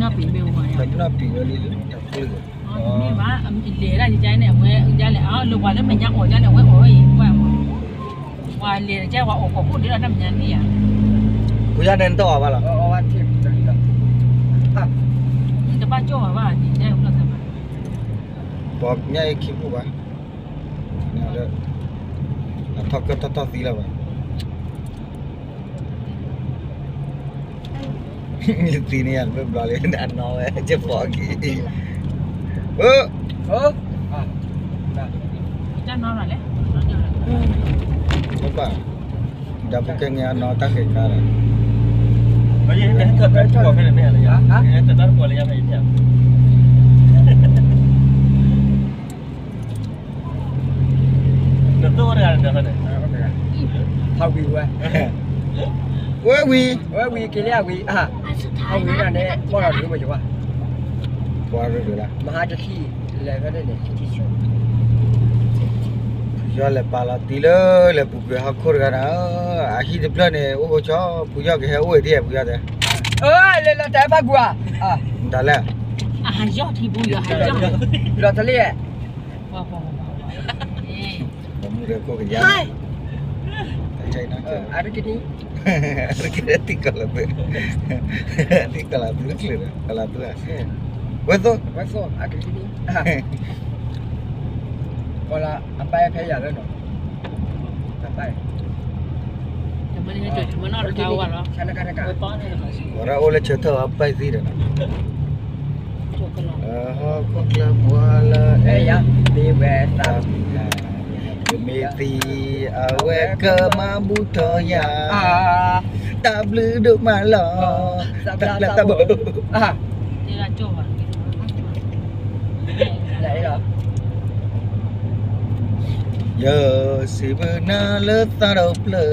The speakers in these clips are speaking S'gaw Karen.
နီၢ်ပံၤမ့ၢ်ဝဲ, နီၢ်ပံၤဝဲလံ, မ့ၢ်ဘၣ်, လဲၤဒၣ်ယကန့ၣ် အဝဲဒ်လဲၣ်, လၢပှၤလၢမဲာ်ညါအီၣ်ဒ်န့ၣ် အဝဲအီၣ်ဝဲအံၤ, ပှၤလဲၤကဲ ပှၤအီၣ်ကိးခိၣ်ဒ်ဒီးတၢ်မဲာ်ညါန့ၣ်ဧါ, ဖုယီၢ်န့ၣ်နတအီၣ်ဘၣ်လီၤ, တဘၣ်ကၠီၣ်ဘၣ်ဘၣ်, ပှၤညါအံၤခံပူၤဘၣ်, အထီၣ်ကၢၢ်ထီၣ်ထီၣ်သံလီၤဘၣ်. ယသံန့ၣ်ယၤတဘျီလံ အနီၢ်ဝဲ ကဖီက့ၤ, အိ, တၢ်နီၢ်လီၤလဲၣ်, ဘၣ်, ဒီပုၢ်ကဲန့ၣ်အနီၢ်တၢ်ဃဲၤခါဒီး နသိၣ်တဂၤန့ၣ်, ဝဲဝံၤ, ဝဲဝံၤက့ၤလံဝံၤ, ဟးဝံၤန့ၣ် ဘီၣ်လီၤဒုးဝဲယဝဲ, ပှၤရဒၢးလၢ မဟါတထံၣ်, လဲၤဖဲန့ၣ်န့ၣ်, ဖုယီၢ်လဲၤပာ်လီၤတံၢ်လၢလဲၤပူၤကွံာ်ဟီၣ်ခိၣ်တဂၤန့ၣ်, အဟံၣ်တဖျၢၣ်န့ၣ် အိၣ်ဃိဆီ ဖုယီၢ်ကဟဲအိၣ်ဝဲဒ်ဖုယီၢ်တဲ, လၢလၢတၢ်ဖးကွၢ်, ဒ်လဲၣ်, လီၤတလ့ၣ် ပမူရခိၣ်ကယါ, အရကနံ, တံၢ်ကီၢ်လီၤသု, တံၢ်ကီၢ်လီၤသုတချုးဒီး ကီၢ်လီၤသု, ဝဲသိ, ဝဲသိ, အပၢ်ဖဲယၤလၢနီၤ, ဝဲဒၣ်အိၣ်လၢဆၢထၢၣ်အပၢ်သံဒီးနီၤ, ဟီၣ်ခိၣ်ချၢပှၤလၢအဲၣ်ယၤ, မ့ၢ်ဝဲသး, မ့ၢ်သံ, အဝဲကမၤဘူၣ်ထီၣ်ယၤ, တၢ်ဘျုးဒိၣ်မးလီၤ, တၢ်ဘျုး, ယစံးဘျုးနၤလၢသးဒီဖျၢၣ်,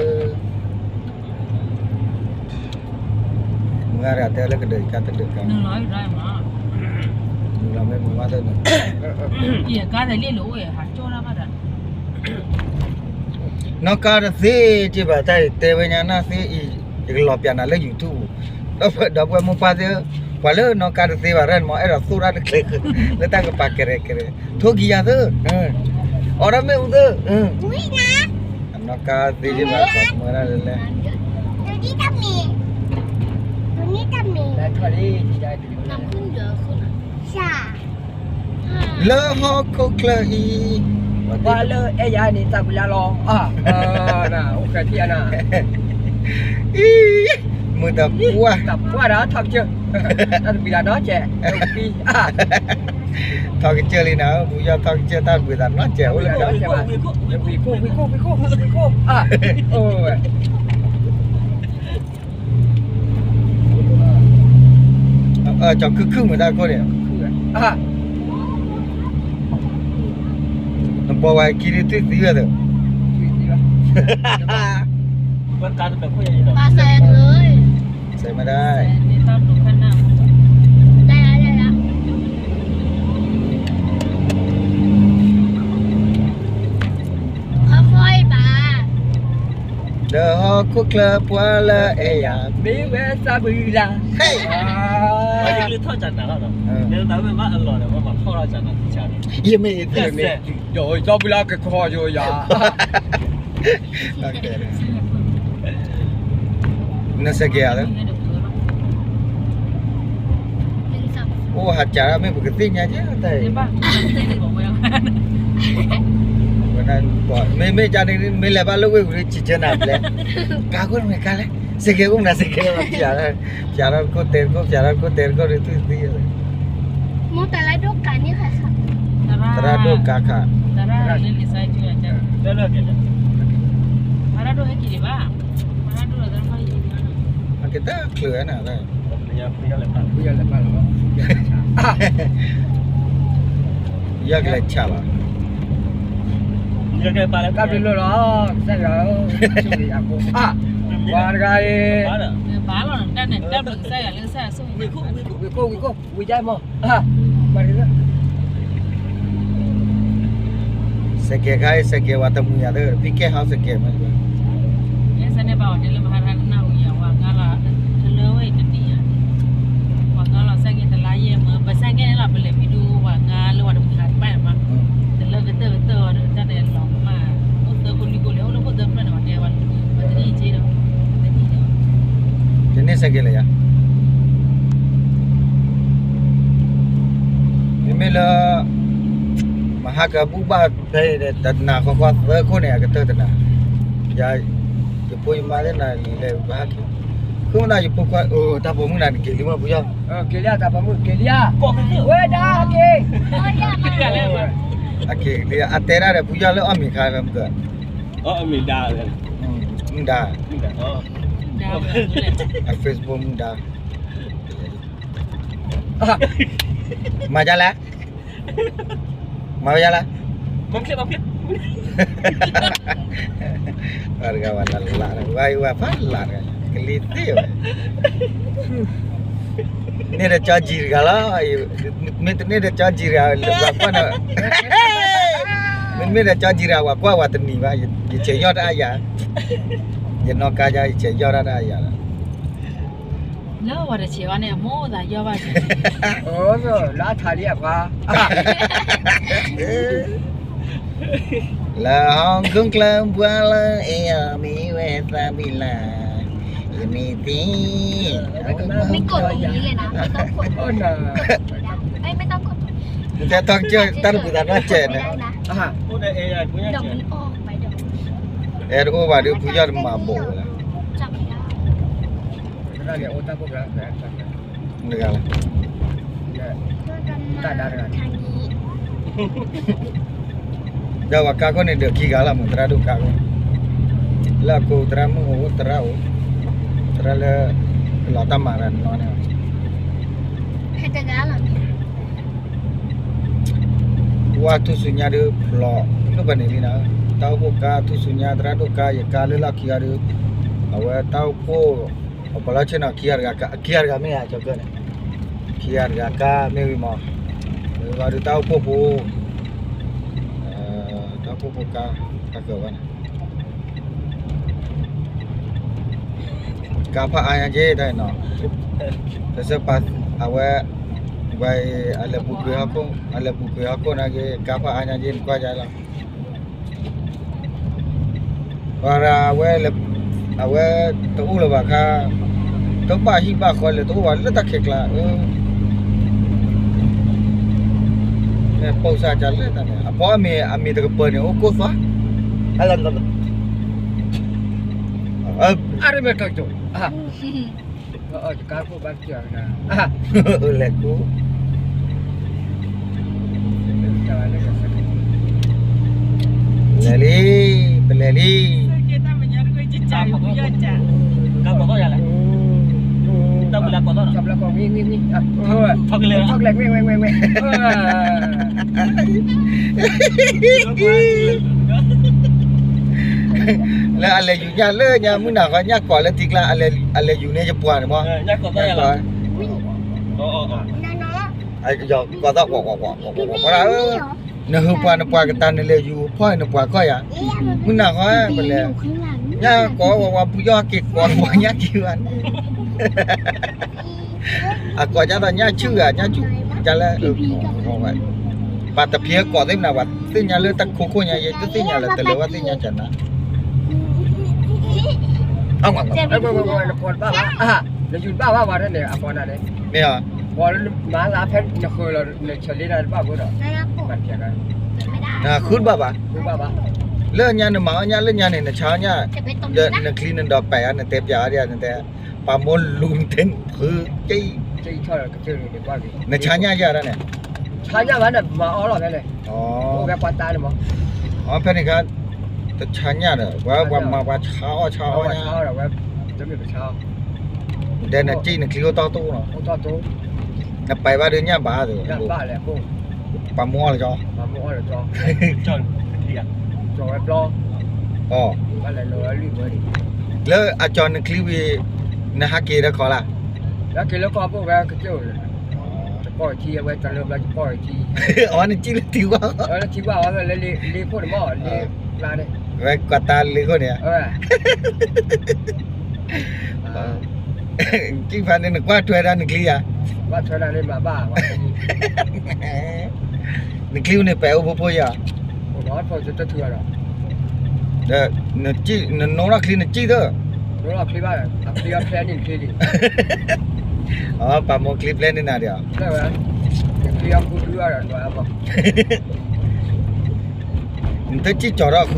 မုၢ်ဂၤတဂၤတဲလၢကဒၢးအံၤကါတဒၢးကါ, မုၢ်လီၤမ့ၢ်မုၢ်ဝါသၢန့ၣ်, နီၢ်ကါတသ့က့ဘၣ်တၢ်အံၤတဲဝဲညါနၢ်သ့အံၤ, ယကလီၤပျးနၤလၢ YouTube, ဒီပုၢ်ဝဲၢ်မိၢ်ပၢ်သ့ၣ်, ပှၤလၢနီၢ်ကါတသ့ဘၣ်ရၢၢ်န့ၣ်မ့ၢ် အဲၣ်ဒိးသိၣ်တၢ်တချုး, လၢတၢ်ကပၤကရဲၤကရဲၤ, ထိၣ်ကံယၤသၢ, အီၣ်ဒၣ်မ့ၣ်အူသၢ, အနီၢ်ကါသ့က့ဘၣ် ပှၤကမၢဒၣ်လဲၣ်လဲၣ်, လၢဟီၣ်ခိၣ်ချၢအံၤ, ပှၤလၢအဲၣ်ယၤန့ၣ် သးပှ့ၤလၢလီၤ, အိၣ်ဃဲထံၣ်အနၤ, အံၤ, မုၢ်တပှၢ်, တပှၢ်ဒီးထီၣ်ကစၢၢ်, တၢ်တပှ့ၤသးနီတစဲး, ထီၣ်ကစၢၢ်လံနၤ, ပူၤယီၢ်ထီၣ်ကစၢၢ် တၢ်တပှ့ၤသးနီတစဲး အိၣ်လၢ, ဝံၤခိၣ်, ဝံၤခိၣ်, ဝံၤခိၣ်, ဝံၤခိၣ်, ကၠီၤခုၣ်ခုၣ်မ့ၢ်တၢ်ခိၣ်န့ၣ်, နပိာ်ဝဲခံဒုးထွံၣ်သံဝဲသ့ၣ်, ပစဲးမဒၣ်, ဒီးဟီၣ်ခိၣ်ချၢပှၤလၢအဲၣ်ယၤ, မ့ၢ်ဝဲသးပှ့ၤလၢ, ဟဲ, ထီၣ်ကစၢၢ်လံနၤ, မ့ၢ်, ဒီးသးပှ့ၤလၢကခီယိယၤ, နစဲးကဲၤဧါ, အိၣ်ဟးစးဒၣ်မ့ၢ်ပကသ့ၣ်ညါကဲတၢ်အံၤ, မ့မ့ၢ်ကန့ၣ် မ့ၢ်လဲၤဘၣ်လၢဝ့ၢ်ပူၤ ဆံးဆၢနၤဘျဲ, ကါခိၣ်နမဲာ်ကါလဲၣ်, စဲးကဲၤအိၣ်မနၤ စဲးကဲၤလဲၣ်, ဖျးထီၣ်တခိၣ်တဲတခိၣ် ဖျးထီၣ်တခိၣ်တဲတခိၣ် ဒုးထွံၣ်သံ, မ့ၢ်တၢ်လၢဒိၣ်ကးန့ၣ်, သရၣ်ဒိၣ်ကါခး, အက့ၤတၢ်ချုးနၤ, ယကလဲၤဆးဘၣ်, တၢ်ဘျုးလီၤ, ကစၢ်ယွၤဧၢ, ပှၤတဂၤအံၤ, ဝံၤခိၣ်, ဝံၤခိၣ်, ဝံၤခိၣ်, ဝံၤယါမး, စဲးကဲၤခါအံၤ စဲးကဲၤဝဲတမှံၤယၤသ့ၣ် ပံကဲဟီစဲးကဲၤမး, စဲးကဲၤလၢမဟါတနၢ်ဟူယၤ ပှၤကါလီၤ, တလၢဝဲတနံၣ်ယၤ, ပှၤကါလီၤစဲးကဲၤ စဲးက့ၤလၢယၤ, မ့မ့ၢ်လၢ မဟါကဘူၣ်ဘၣ်ဖဲအံၤ တနၤဃီဃီသၢခိၣ်န့ၣ် အကတၢၢ်တနၤ, ယၤ ယဖိယမါသ့ၣ်နၤလံၤလဲၤဘၣ်ဟဲက့ၤ, ဃုမနၤယဖိခွါ တၢ်ပိာ်မုၣ်နၤနက့ၤလံမ့ၢ်ပယီၤ, က့ၤလံတၢ်ပိာ်မုၣ်က့ၤလံဧါ, ဝဲဒၣ်က့ၤ, အက့ၤလံ အတဲဒၣ်ဒီးပယီၤလၢအီၣ်မ့ၤခါလၢမုၢ်ကၢ, မုၢ်ဒါ, အ Facebook မုၢ်ဒါ မၤဒ်လဲၣ်, မၤဝဲဒ်လဲၣ်, ပှၤတဂၤဝဲလၢ်လၢ် ဝဲဝဲဖးလၢ်တဂၤ ကလံၤသ့ၣ်ဝဲ, န့ၣ်ဒီးကၠီကံၤတဂၤလီၤ, မ့ၢ်တန့ၢ်ဒီးကၠီကံၤတဂၤ ပှၤကွၢ်နီၤ, မ့မ့ၢ်ဒီးကၠီကံၤတဂၤ ပှၤကွၢ်ဝဲတနံၤဘၣ်, ယဆဲးယီၣ်တၢ်အါယၤ, ယနီၢ်ကါယၤ ယဆဲးယီၣ်တၢ်တၢ်အါယၤလီၤ. လၢဝဲတဆဲးဝဲန့ၣ် အမိၢ်သးယီၣ်ဘၣ်, လၢအထးလံအခွါ, လၢဟီၣ်ခိၣ်ချၢပှၤလၢအဲၣ်အီၤမံၤဝဲသးဘံၣ်လၢ်, ယမ့ၢ်သ့, မ့ၢ်ကိၣ်လံလဲၣ်နၤ, မ့ၢ်တၢ်ခိၣ်, မ့ၢ်တၢ်ခိၣ်, နတဲထီၣ်ကစၢၢ်တၢ်တပူၤသးနီၢ်ကဲးန့ၣ်, အဲၣ်တအိၣ်ဘၣ်ဒီး ဖုယီၢ်တမၤဘိးလၢ တဂၤလၢ ဒီးပှၤကါခိၣ်န့ၣ် ဒီးခံဂၤလီၤမး သရၣ်ဒိၣ်ကါခိၣ်, လၢအကိးသရၣ်မုၣ်အိၣ် သရၣ်အိၣ်, သရၣ်လၢ လီၤတၢ်မၤတနီၤန့ၣ်, ဝါထူၣ်ဆူညါဒီးဖျိး ဖျိးဖဲန့ၣ်လံနီၤ, တၢ်အိၣ်ဖှိၣ်ကါ ထူၣ်ဆူညါ သရၣ်ဒိၣ်ကါ ယကါလၢလီၢ်ခံဂၤဒီး, အဝဲတၢ်အိၣ်ဖှိၣ် အပှၤလီၢ်ဆ့ၣ်နီၤ ခံဂၤတဂၤကါ ခံဂၤတဂၤမ့ၢ်ဧါ ကၠီကၢၢ်န့ၣ်, ခံဂၤတဂၤကါမ့ၢ်ဝံၤမး, ဝံၤဘၣ်ဒီးတၢ်အိၣ်ဖှိၣ်ဖိ, တၢ်အိၣ်ဖှိၣ်ဖိကါ တၢ်ကၢၤဝဲန့ၣ် ကါဖးအါညါက့ တၢ်အံၤနီၤ, တစၢပၤ အဝဲ ဝဲအံၤ အလဲၤပူၤကွံာ်ဟီၣ်ခိၣ် အလဲၤပူၤကွံာ်ဟီၣ်ခိၣ်နာ်က့ ကါဖးအါညါက့ နကွၢ်ယါလီၤ, ပှၤဒၣ် အဝဲ အဝဲတအိၣ်လၢၤဘၣ်ခါ, တဘၣ်ဟံၣ်ဘၣ်ဃီလဲၣ် တအိၣ်ဘၣ်လၢတၢ်ခဲကျါ, မ့ၢ်ပိာ်စၢ်ကလၢတၢ်န့ၣ် အဖီအမ့ၤ အမ့ၤတကပၤန့ၣ် အိၣ်ကိၢ်သွါ အရမ့ၢ်ကၠိ, ကါခိၣ်ဘၣ်ကၠီၤနၤ, လဲၤခိၣ်, လဲၤလံ, ပလဲၤလံ, ကါပိာ်ထီၣ်ယၤလဲၣ်, တၢ်ဝံၤလၢပိာ်ထီၣ်, ထီၣ်ကလဲၤ, ထီၣ်ကလဲၤ, ဝဲ ဝဲ ဝဲ ဝဲ လၢအလဲၤယူၤညၣ်လၢညါ မုၢ်နၤဃီညၣ်ကိးလၢထံကျါ အလဲၤယူၤန့ၢ်ယပှၤန့ၣ်မး, ကိးသီၣ်ကွၢ်ကွၢ်ကွၢ်ကွၢ်ကွၢ်ကွၢ်, နဟုပှၤနပှၤကတၢၢ်နလဲၤယူၤဖီၣ်နပှၤခီၣ်ယၤ, မုၢ်နၤဃီပလဲၤ, ညၣ်ကိးဝဲဝဲဖုယီၢ်က့ၤကိးပှၤညၣ်က့ၤဝဲန့ၣ် အကိးဒ်သိးညၣ်ဆူၣ်ဂၤ ညၣ်ဆူၣ်, ဒ်လၢ ပှၤတဖျဲကိးသ့ၣ်မနၤ ပှၤသ့ၣ်ညါလၢတၢ်ခိခိၣ်ညါ ယတသ့ၣ်ညါလၢတလၢၤဘၣ်သ့ၣ်ညါကနၤ, နယူၤတဘၣ်ဘၣ်ဝဲဒၣ်န့ၣ် အကိးနၤန့ၣ်, မ့ၢ်ဧါ, ပှၤလၢမၤလၢဖဲနဃၢၤလီၤနဆၢလ့တၢ်တဘၣ်ဖိဒီး, နဃုတဘၣ်ဘၣ်, လၢညါနမၤအီၣ်ညၣ်လၢညါန့ၣ် နဆါအီၣ်ညၣ်, ဒီးနချံနဒီးပဲာ်ဧါ နတဲပျးအီၤဒ်နတဲ ပှၤမိၢ်လူၤနတဲဖုက့ၢ်, နဆါညၣ်ယၤဒၣ်န့ၣ်, ဆါညၣ်ဘၣ်န့ၣ် မၤအီၣ်လီၤဖဲန့ၣ်, အိၣ်ဖဲပှၤတၢ်န့ၣ်မး, အဖဲန့ၣ်ခါ တဆါညၣ်ဒီး ပှၤပှၤမၤပှၤဆါအီၣ်ဆါအီၣ်ညၣ်, ဝဲတမ့ၢ်ပဆါအီၣ်, ဒီးနစံၣ်နချံအိၣ်တီၢ်တိၢ်လီၤ, အိၣ်တီၢ်တိၢ်, နပဲာ်ဘၣ်ဒီးညၣ်ဘၣ်သ့ၣ်, ပှၤမိၢ်အီၣ်လၢကၠီ, ပှၤမိၢ်အီၣ်လၢကၠီ, ကၠီဝဲပျီ, အီ, လၢအကၠီနချံဝံၤ နဟးက့ၤလၢကီၢ်လၢ်, ဟဲက့ၤလၢကီၢ်ဖိဝဲကစၢၢ်, တပီၢ်ထံအဝဲတလၢဘျီတပီၢ်ထံ, အီ နစံၣ်လၢထံဝါ, လၢထံဝါအီၤလၢလ့ခိၣ်န့ၣ်မး, လ့ကျါန့ၣ်, ဝဲကွၢ်တၢ်လ့ခိၣ်န့ၣ်, စံၣ်ဖးန့ၣ် နကွၢ်ထွဲဒၣ်နချံဧါ, ကွၢ်ထွဲဒၣ်န့ၣ်မၤဘၣ်, နချံန့ၣ်ပဲာ်အိၣ်ဖိဖိယၤ, ဒီး နနိထီၣ်ချံနစံၣ်သၢ, အချ့ဘၣ်, အချ့အီၤဖျဲန့ၣ်ချ့လံ. အပာ်မိၢ်ချ့ဖျဲန့ၣ်နၤဒီး, နတစံၣ်ကၠီၤထီၣ်ဃုဒုလီၤ ဖုဖု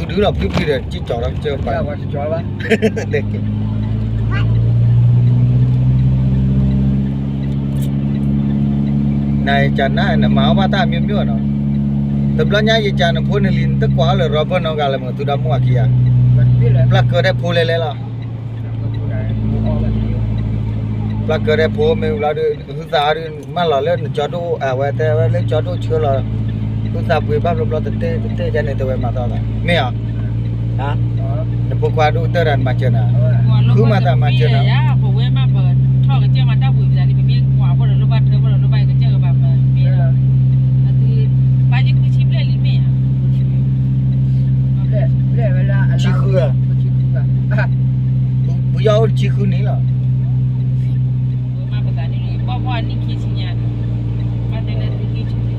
ဒီး စံၣ်ကၠီၤထီၣ်ကစၢၢ်ပာ် နယကနၣ် နမၤအီၣ်ဘၣ်တၢ်မ့ၢ်မ့ၢ်နီၤ, တဘျီညါယကနဖိနလံၤ နတကွၢ်အီၤလၢ Robert နီတဂၤလၢမုၢ်သူဒီမုၢ်အခံဂၤ, ပျၢ်ကၢဒဲးဖိလဲၤလဲၤလီၤ, ပျၢ်ကၢဒဲးဖိမ့ၢ်ဘျီဒုး ဟုသးအီၤဒုး မၢလီၤလၢနကၠီဒိၣ် အဝဲတဲဝဲလၢကၠီဒိၣ်ဆှၢလီၤ, ဟုသးပှ့ၤဘၣ်ဘျီဘျီတတဲတတဲယါန့ၣ် တဲဝဲမၤသီသး မ့ၢ်ဧါ, နဖိခွါဒိၣ်ကတၢၢ်ဒီးနမၤစၢၤနၤ, ဃုမၤသးမၤစၢၤနၤ ပဝဲမးပထီၣ်ကစၢၢ်မၤတၢ်ဝံၤပသးန့ၣ် ပမ့ၢ်ကွၢ်ဖိဒီးလိၣ်ဘၣ်ထၢဖိဒီးလိၣ်ဘၣ်ကစၢၢ်ကဘၣ်ပမ့ၢ်ဒီး, အသု, ဘၣ်ယုၢ်ဃုဆံဘျဲၣ်လံမ့ၢ်ဧါ, ဆံဃုဧါ, ပယီၤအိၣ်တဆံဃုနံၣ်လီၤ. မၤပသးန့ၣ် ပှၤပှၤနံၣ်ခံဆံညါန့ၣ်, ဘၣ်တဲလၢသုဂံၢ်ဆူၣ်န့ၣ်,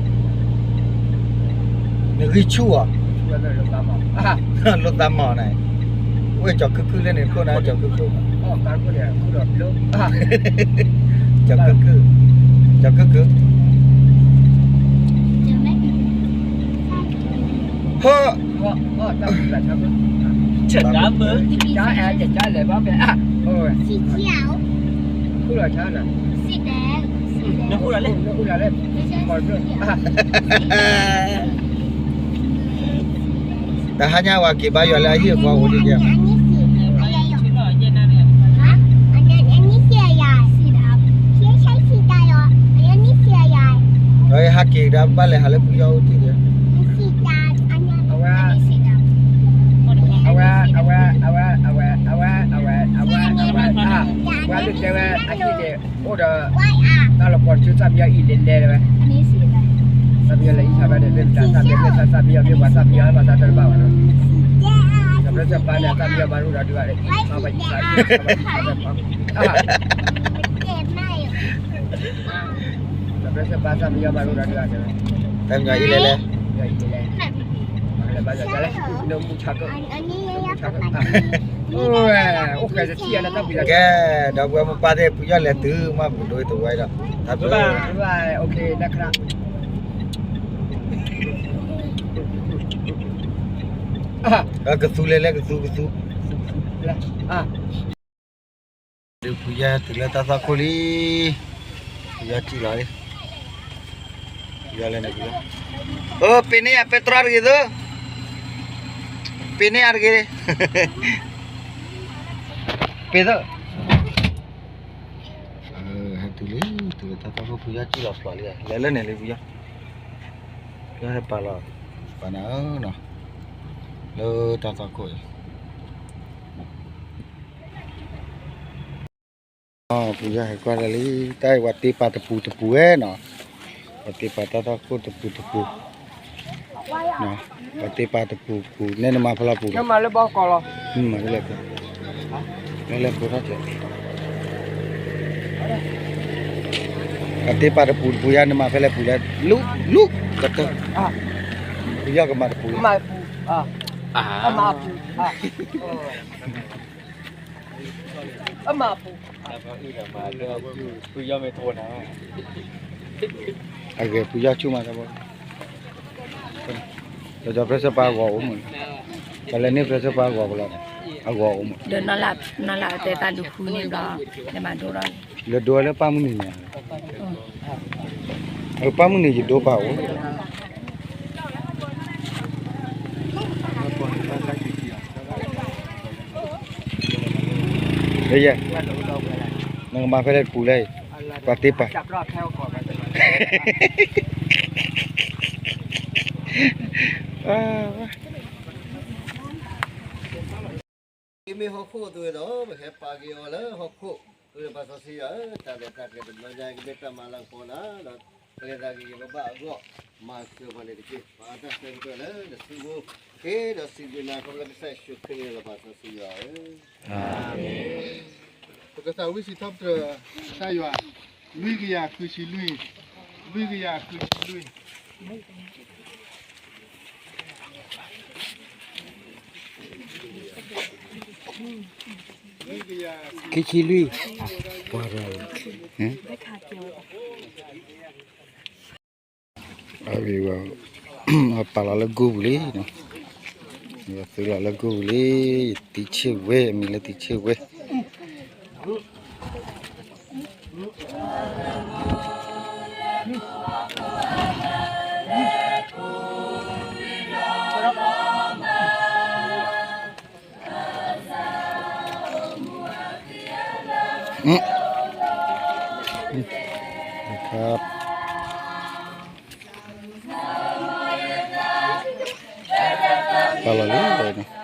နဂံၢ်ဆူၣ်ဧါ, လိာ်သးမီၢ်န့ၣ်, ဝဲကၠီၤခုၣ်ခုၣ်လၢန့ၣ်ခိၣ်နၤ ကၠီၤခုၣ်ခုၣ်, ကၠီၤခုၣ်ခုၣ်, ကၠီၤခုၣ်ခုၣ်, ဟိ, ဆဲးဒါမုၢ်, ဆံးဆံးဧါ, နအိၣ်ဒၣ်လဲၣ်, နအိၣ်ဒၣ်လဲၣ်, တဟါညါဝဲက့ၤဘါယွၤလၢအဟံၣ်အဃီအိၣ်ဒ်ယဲၢ်, ဟဲက့ၤဒၣ်ဘၣ်လဲၤဟးလၢပယီၤအိၣ်ဒ်ယဲၢ်, အဝဲ, အဝဲ, အဝဲ, အဝဲ, အဝဲ, အဝဲ, အဝဲ, အဝဲ, အဝဲ, အဝဲ, အဝဲ, အိၣ်ဒီး, တၢ်လီၤပှီၢ်တဆၢ သၣ်မံယီၤအံၤလဲၤလဲၤဝဲ, သၣ်မံယီၤလဲၤအံၤဆၣ်ဖဲန့ၣ် မ့ၢ်မတၤသၣ်မံယီၤ မ့ၢ်သၣ်မံယီၤ မ့ၢ်ပှၤသၣ်မံယီၤ မၤသးတဘၣ်ဘၣ်နီၤ, ဒီးဖဲစၢ်ပၢ်န့ၣ် သၣ်မံယီၤမၤရူဒီးဒုးဂၤဒီး အံၤဆၣ်ဘၣ်အံၤဆၣ် ဒီးဖဲစၢ်ပၢ်သၣ်မံယီၤမၤရူဒီးဒုးဂၤဒီး, သၣ်မံယီၤအံၤလဲၤလဲၤ, မၤကလဲၤဘၣ်ယီၤလဲၤ, နမူဆၣ်ကၢ, မူဆၣ်ကၢ, အိၣ်ဃဲတထံၣ်အလၢတၢ်ဘှံးလၢ်, ကဲ, ဒီပုၢ်ဝဲၢ်မိၢ်ပၢ်သ့ၣ် ပယီၤလဲၤတုၤမး ပကဒိတဝဲဒီး, တၢ်ဘျုး, ကသူလဲၤလဲၤ ကသူ ကသူ, ဒုးဖုယီၤတုၤလၢတၢ်သီခိၣ်လံ, ဖုယီၤစံၣ်လီၤလံ, ဖုယီၤလဲၤန့ၣ်, အၢ ပ့ၤန့ၢ်ယၤပဲတြီတဂ့ၤသု, ပ့ၤန့ၢ်ယၤတဂ့ၤ, ပ့ၤသု, ဟဲတုၤလံ, တုၤလၢတၢ်သီခိၣ် ဖုယီၤစံၣ်လီၤဖျိလံ, လဲၤလၢန့ၣ်လံ ဖုယီၤ, ဖုယီၤဟဲပာ်လီၤ, ပာ်နၤဧၢနီၤ, လၢတၢ်သီခိၣ်အံၤ ဖုယီၤဟဲကွၢ်လၢလံ, တၢ်အံၤပှၤတ့ပာ်တပူၤတပူၤဝဲနီၤ, ပှၤတ့ပာ်တၢ်သီခိၣ်တပူၤတပူၤ, ပှၤတ့ပာ်တပူၤပူၤ နဲနမၤဖဲလဲၣ်ပူၤ, နမၤလၢဘီကီးလီၤ, နမၤဖဲလဲၣ်ပူၤ, ဖဲလဲၣ်ပူၤထီၣ်ကဲ, ပှၤတ့ပာ်တပူၤတပူၤယါ နမၤဖဲလဲၣ်ပူၤလဲၣ်, လူ, လူ, ကတၢၢ်, ဖုယီၤကမၤတပူၤ, မၤပူၤ, အမၤပူၤ, အမၤပူၤ, ဖုယီၤမ့ၢ်ထီၣ်နၤ, အဂ့ၤ ဖုယီၤဆူၣ်မးတဘျီ, ဒီးဖဲစၢ်ပၢ်အဂီၤအိၣ်မး, ပလဲၤန့ၢ်ဖဲစၢ်ပၢ်အဂီၤကလီၤ, အဂီၤအိၣ်မး, ဒီးနီၢ်လၢအတဲသးလူၤဃုန့ၣ်ဘျီ, လဲၤမၤဒိဒီး, လဲၤဒိလၢပၢ်မုၢ်နံၤန့ၣ်, ပၢ်မုၢ်နံၤယဒိပာ်အိၣ် ယဲ, နကမၤဖဲလဲၣ်တပူၤလဲၣ်, ပှၤတ့ပာ်, မ့ၢ်ဟီၣ်ခိၣ်အသိးဒီး ပဟဲပာ်က့ၤအီၤလၢဟီၣ်ခိၣ်, အၢ ပၢ်စီဆှံယွၤဧၢ, တၢ်ရဲၣ်တၢ်ကျဲၤတဘျီညါ ကမ့ၢ်တၢ်မၤလၤကပီၤနၤဒီး, ပလဲၤသးဂ့ၤဂ့ၤဘၣ်ဘၣ်အဂီၢ်, မၤစၢၤပှၤန့ၣ်တက့ၢ်, ပာ်တၢ်ဆၢကတီၢ်လၢနစုပူၤ, ဃ့ဒီးစံးဘျုးနၤ ခီဖျိကစၢ်ယ့ၣ်ၡူးခရံာ်န့ၣ်လီၤ, ပၢ်စီဆှံယွၤဧၢ, အၤမ့ၣ်. ပကသးဝံၣ်စံးထီၣ်ပတြၢၤ ကစၢ်ယွၤ, လွံၢ်ကယၤဃုဆံလွံၢ်, လွံၢ်ကယၤဃုဆံလွံၢ်. ခံဆံလွံၢ်, ပှၤ, အဝဲ, ပာ်လီၤလၢဂိၢ်ပူၤလံ, သုလီၤလၢဂိၢ်ပူၤလံ, ယသံဆ့ၣ်ဝဲ, အမံၤလၢသံဆ့ၣ်ဝဲ. ပာ်လီၤလံ,